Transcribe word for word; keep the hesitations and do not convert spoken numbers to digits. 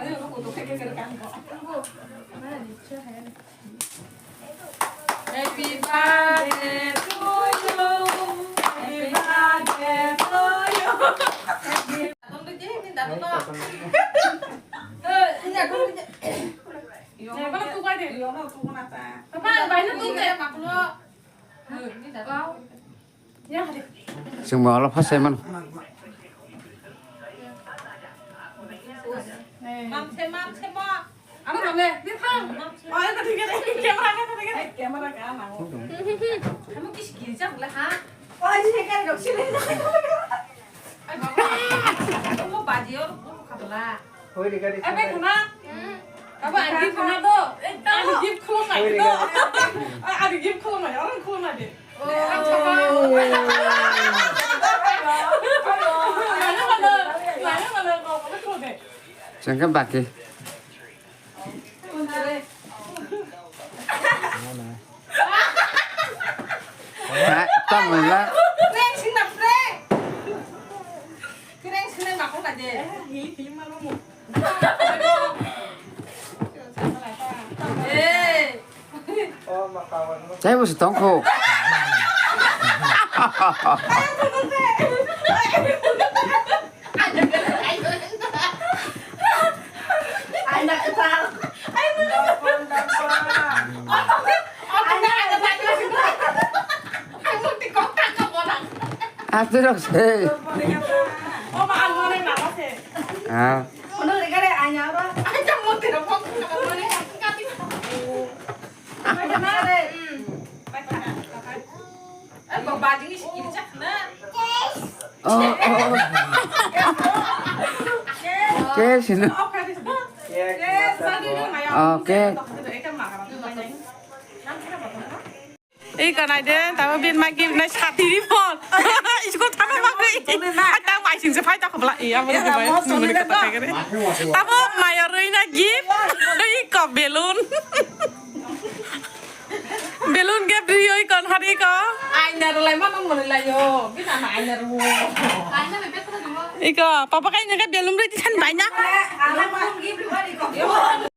Happy birthday to you. Happy birthday to you. Chwng bo olo first time mano. Mamse, mamse mo. Ano mane, di thang. Oh, ito tigil, tigil, camera ka, tigil. Camera ka, ano. Kamu kis kiri jak le ha. Oh, ini kan dok sini. Ay, baba. Kamu baji or, kamu kabla. Hoi, di ka, di ka. Ebe, kuna. Abo, ang gift khulung do. Ang gift khulung nai do. Ang gift khulung nai, orang khulung nai de. Chengke baki. Ha, tam la. Tei bo se tongkho. Atirok se. Ah. Oh, oh, oh. Ke sino. Oh, ke. Ei kanai de, tamo bin ma gift nai sati ri phone. School thangna bagwi. Tamo mai sing se phai ta khobla. Iya, mo bai. Tamo maya roi na gift. Ei ko balloon. Balloon gift ri oi kon hari ko. Aina rwlai ma nang mani lai yo. Bina na aina rwo. Iko, papa kai nang balloon ri tisan bai na.